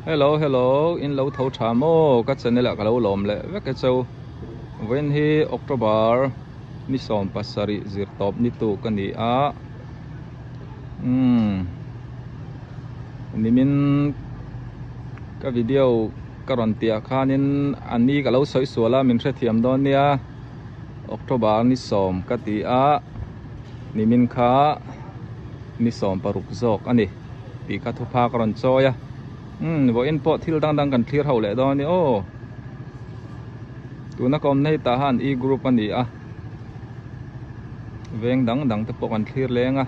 Hello hello in lo tho tha maw ka channel ah ka lo lawm leh vek e cheu vawiin hi October ni 17 zir tawp ni tuk a ni a umm nimin ka video ka rawn tih ah khanin a ni ka lo sawi sual a min hrethiam dawn nia October ni 10 ka ti a nimin kha ni 16 zawk a ni tih kha thupha ka rawn chawi a umm vawiin pawh thil dang dang kan thlir ho leh dawn a ni aw tuna ka awmna hi tah han e group a ni a veng dang dang te pawh kan thlir leng a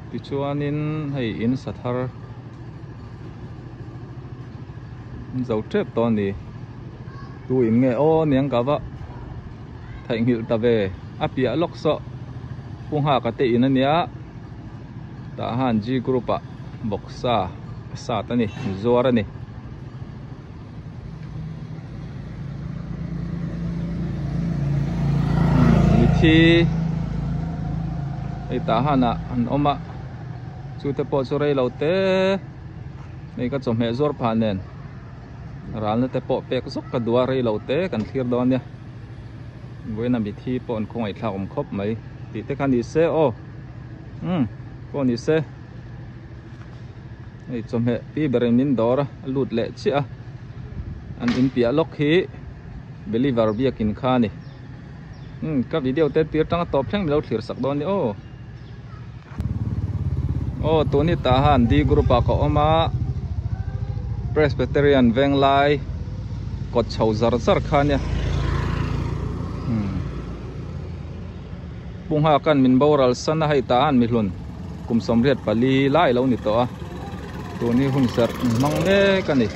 tichuanin hei in sa thar zo tep tawh a ni tu in nge aw niang ka va theihnghilh ta ve a piah lawk saw pu nghak a te in a nia tah han G group ah bawksa a sat a ni zuar a ni. Mithi hei tah han ah an awm a chu te pawh chu rei lo te hei ka chawhmeh zuar phah nen ralna te pawh pek zawk ka duh a rei lo te kan thlir dawn nia vawiin a mithi pawh an khawngaih thlak awm khawp mai tih te kha ni se aw umm pawh ni se. Hei chawhmeh pi berin min dawr a a lut leh chiah a an in piah lawk hi believer biakin kha a ni umm ka video te tir tanga tawp thleng milo thlir sak dawn a ni aw aw tun hi tah han D group ah ka awm a Presbyterian Venglai kawt chho zar zar kha a nia umm. Pu Nghakan min boral san a hei ta an mihlun kum 84 lai lo ni tawh a tun hi hun serh hmang mek a ni.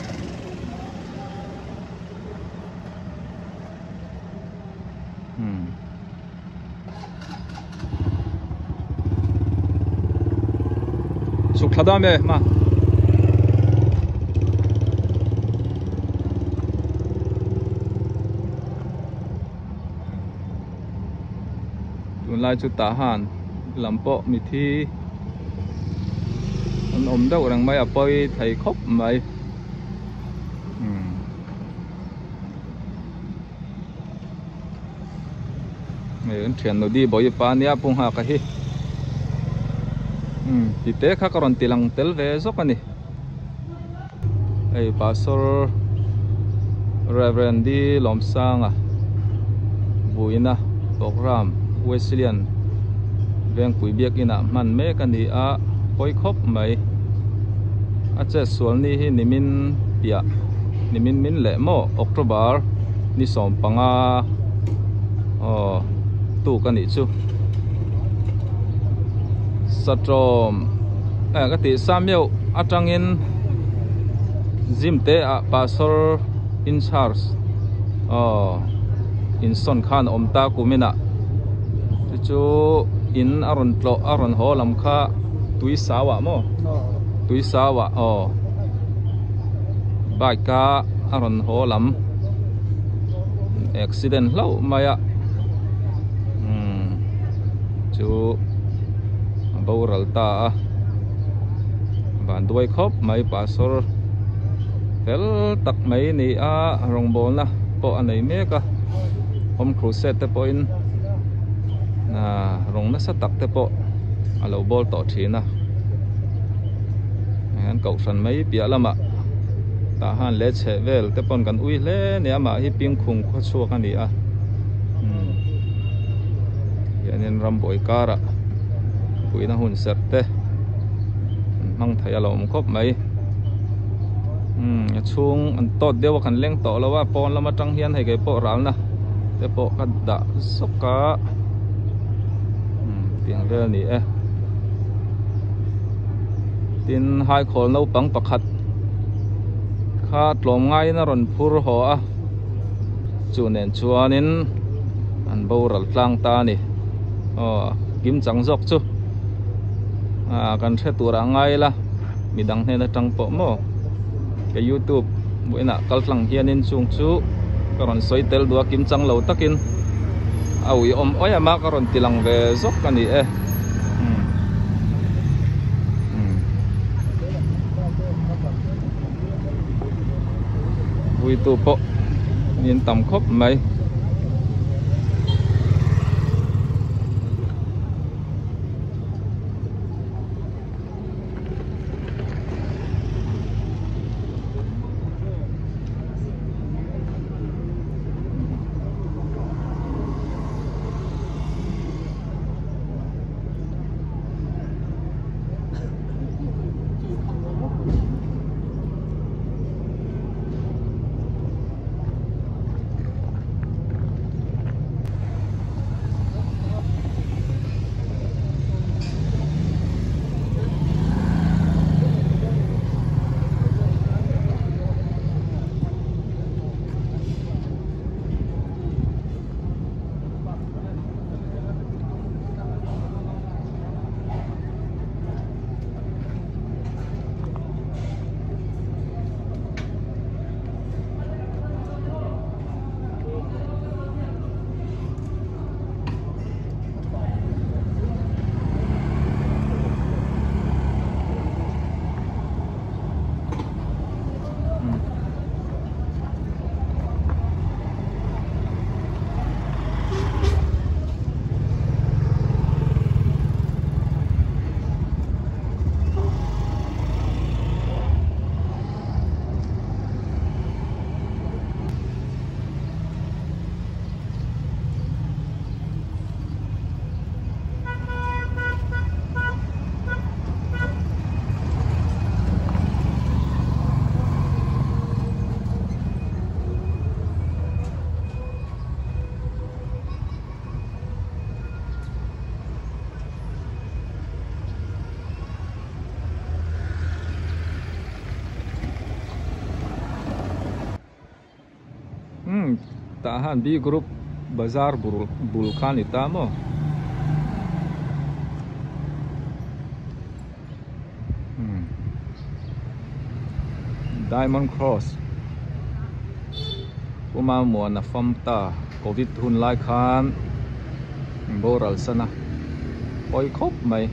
Hmm. Chhuk thla dam e ma. Tunlai chu tah han lam pawh mithi an awm deuh reng mai a pawi thei khawp mai umm hei an thian nudi bawi pa ania pu nghak a hi umm ti te kha ka rawn ti lang tel ve zawk a ni hei pastor Reverend D Lawmsanga vuina program Wesleyan Vengpui biakin ah hman mek a ni a pawi khawp mai a chet sual ni hi nimin piah nimin min leh maw October ni 15 aw tuk a nih chu satrawm eh ka tih Samuel atangin gym te ah pastor in charge aw insawn khan a awm ta kumin ah chu chu in a rawn tlawh a rawn haw lam kha tui sau ah maw tui sau ah aw bike a a rawn haw lam accident hlauh mai a umm chu a boral ta a van duai khawp mai pastor fel tak mai a ni a rawngbawlna pawh a nei mek a home crusade te pawhin ahh rawng nasa tak te pawh a lo bawl tawh thin a an kohhran mai piah lamah tah han leh chheh vel te pawn kan ui hle a ni amah hi pingkhung khaw chhuak a ni a umm hianin rambuai karah puihna hun serh te an hmang thei a lo awm khawp mai umm a chhung an tawt deuh a kan leng tawh lo a pawn lam atang hian hei kei pawh ralna te pawh ka dah zawk a umm tiang vel a ni e tin haikhawl naupang pakhat kha tlawm ngaiin a rawn phur haw a chu nen chuanin an boral tlang ta a ni aw kim chang zawk chu ah kan hre tur ah ngai ila midang hnen atang pawh maw ka youtube vawiinah kal tlang hianin chung chu ka rawn sawi tel duh a kim chang lo takin a ui awm awih ama ka rawn ti lang ve zawk a ni e. Vuitu pawh min tam khawp mai. Umm tah han B group bazar bul bul kha a ni ta maw? Umm Diamond Cross Puma Muana fam ta Covid hun lai khan boral san a pawi khawp mai.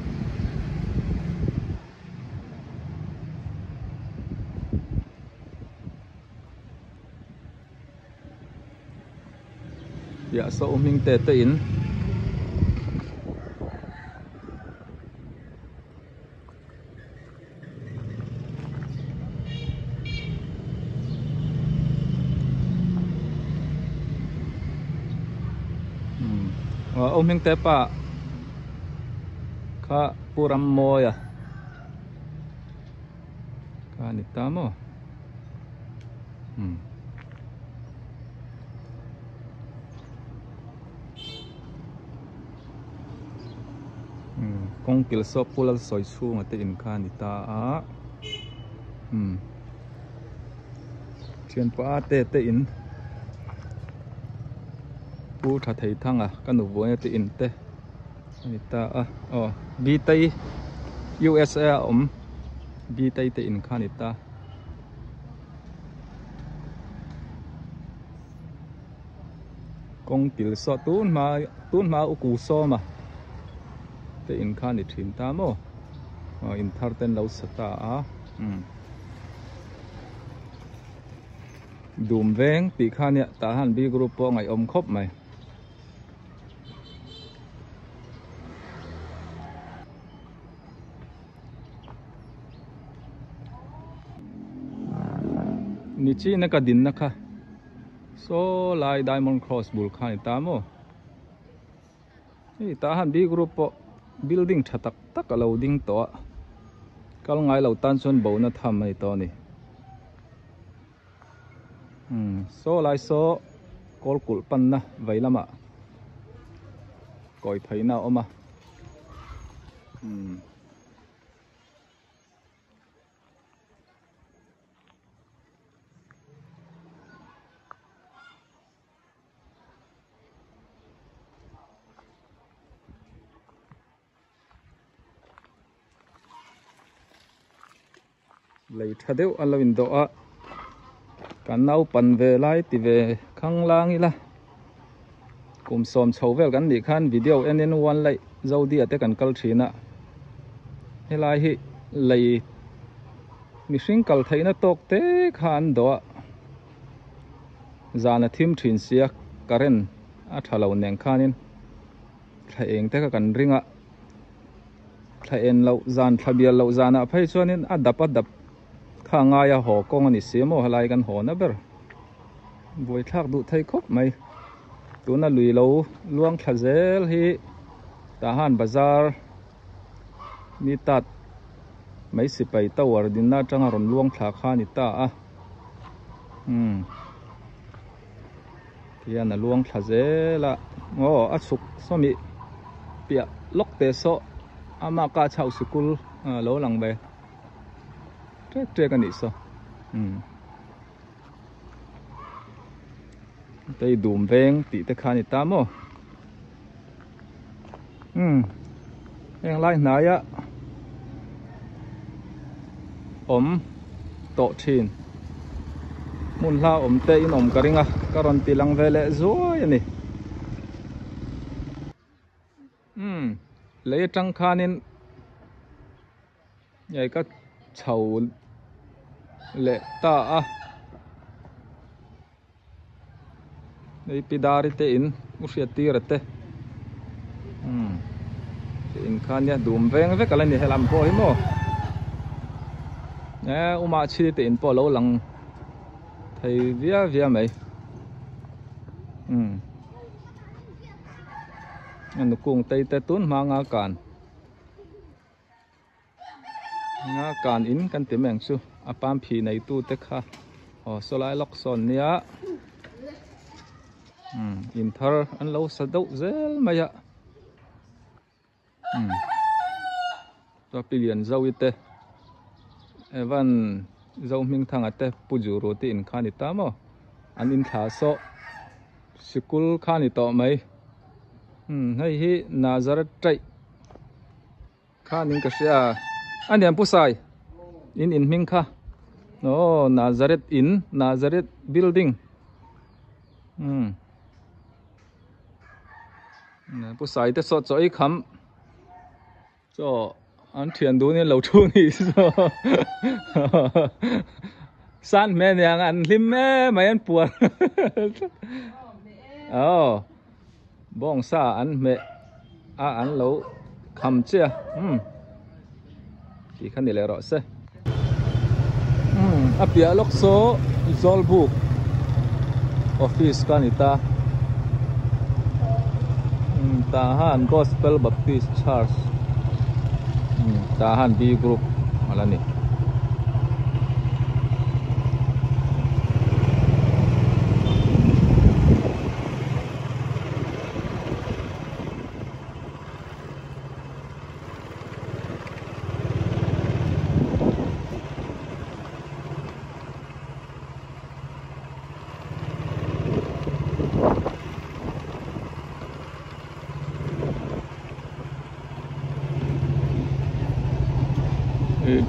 Piah saw hming te te in aw hming te pa kha Pu Rammawia Kha a ni ta maw? Umm. Umm kawng kil saw Pu Lalsawi chhunga te in kha a ni ta a. Umm. Thianpa te te in Pu Tha Thei Thanga ka nu vuaina te in te a ni ta a. Aw Bitei USA a awm. Bitei te in kha a ni ta. Kawng kil saw tun hma tun hma u ku sawm a te in kha a ni thin ta maw aw in thar ten lo sa ta a umm dum veng tih kha nia tah han B group pawh a ngaihawm khawp mai. Ni china ka dinna kha saw lai diamond cross bul kha a ni ta maw hei tah han B group pawh building tha tak tak a lo ding tawh a kal ngai lo tan chuan bona tham a ni tawh a ni umm saw lai saw kawl kulh panna vei lamah kawi pheina a awm a. Umm. Lei tha deuh a lo indawh a kan naupan ve lai ti ve khang lang ila kum sawm chho vel kan nih khan video en in one laih zodi ah te kan kal thin a helai hi lei mihring kal theihna tawk te kha an dawh a. Zan a thim thin sia current a tha lo nen khanin thla eng te kha kan ring a thla en loh zan thla bial loh zanah phei chuanin a dap a dap kha ngaia haw kawng a ni si maw helai kan haw na ber buaithlak duh thei khawp mai tuna lui lo luang thla zel hi Tahan bazar ni tat mai sipai tower dinna atanga rawn luang thla kha a ni ta a umm tihian a luang thla zel a aw a chhuk sawmi piah lawk teh saw ama kah chauh sikul a lo lang ve ṭek ṭek a nih saw umm tei dum veng tih te kha a ni ta maw umm heng lai hnaia awm tawh thin hmun hla awm te in awm ka ring a ka rawn ti lang ve leh zuai a ni umm lei atang khanin Hei ka chho leh ta a hei pi dari te in u hriat tir a te umm te in kha nia dum veng vek a la ni helam pawh hi maw e uma chhi te in pawh a lo lang thei viau viau mai umm a nukung tei te tun hmanga kan. Nga kan in kan ti mai ang chu a pam phi nei tu te kha aw saw lai lawk sawn nia umm in thar an lo sa deuh zel mai a umm chuan pi lian zoe te evan zo hming thanga te pu juru te in kha a ni ta maw an in thla sawh sikul kha a ni tawh mai umm hei hi Nazareth taih. Khanin ka hria a niam pu sai in in hming kha aw Nazareth in Nazareth building um pu sai te saw chaw ei kham chaw an thian dun in lo thu ni saw san hmel niang an hlim em mai an puar aw. Bawngsa an hmeh a an lo kham che a umm tih kha ni leh rawh se umm a piah lawk saw Zawlbuk office ka ni ta umm tah han Gospel Baptist Church umm tah han B group a la ni.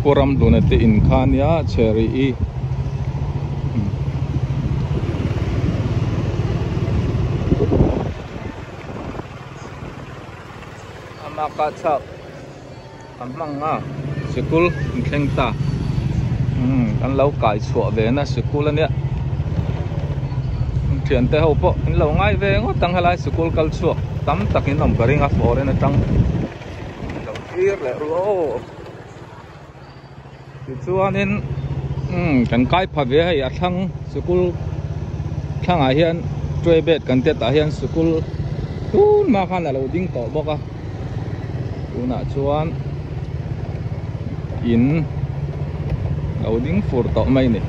Pu Ramhluna te in kha ania cherry i. Ama kah chak a hmang a sikul an thleng ta umm kan lo kai chhuah ve na sikul ania thian te ho pawh an lo ngai ve ngawt ang helai sikul kal chhuak tam tak in awm ka ring a foreign atang lo thlir leh ru aw. Tichuanin umm kan kai pha ve hei a thlang sikul thlangah hian tray bed kan tet ah hian sikul tun hma khan a lo ding tawh bawk a tunah chuan in lo ding fur tawh mai a ni.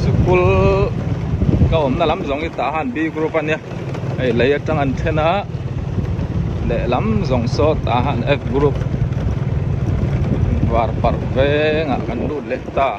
Sikul ka awmna lam zawng hi tah han B group a nia hei lei atang an then a lehlam zawng saw tah han F group var parh vengah kan lut leh ta.